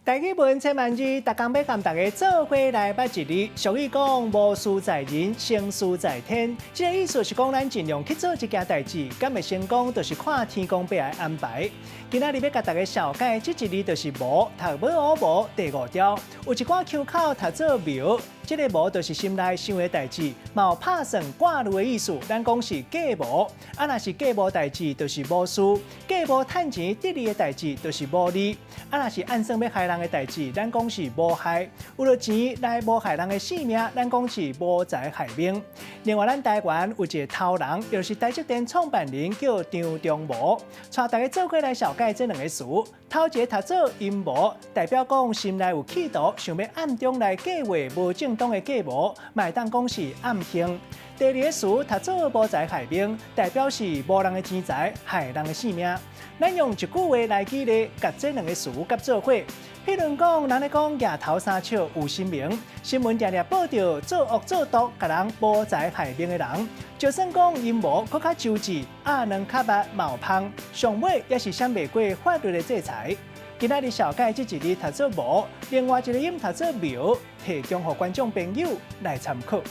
台語文千萬字，逐工欲共大家做伙來捌一字。俗語講無事在人，成事在天。這个意思是講，咱盡量去做一件代誌，敢會成功，就是看天公伯的安排。今仔日欲共大家紹介這一字，就是謀，讀無無第五調。有一寡腔口讀做謀，這个謀就是心內想的代誌，嘛有拍算掛慮的意思。咱講是計謀，啊若是計無代誌，就是無事；計無趁錢得利的代誌，就是謀利。啊若是暗算欲害人的代誌，咱講是謀害。為著錢來謀害人的性命，咱講是謀財害命。另外，咱台灣有一个頭人，就是台積電創辦人叫張忠謀，帶大家做伙來紹介這兩個詞。頭一个讀做陰謀，代表講心內有企圖，想欲暗中來計劃無正當的計謀，嘛會當講是暗行。第二个詞讀做謀財害命，代表是謀人的錢財，害人的性命。咱用一句話來舉例，共這兩个詞結做伙。譬如講，人咧講舉頭三尺有神明，新聞定定報著作惡作毒，共人謀財害命的人。就算講陰謀閣較周至，鴨卵較密嘛有芳，上尾也是閃袂過法律的制裁。今仔日紹介這一字讀做謀，另外一个音讀做謀，提供予觀眾朋友來參考。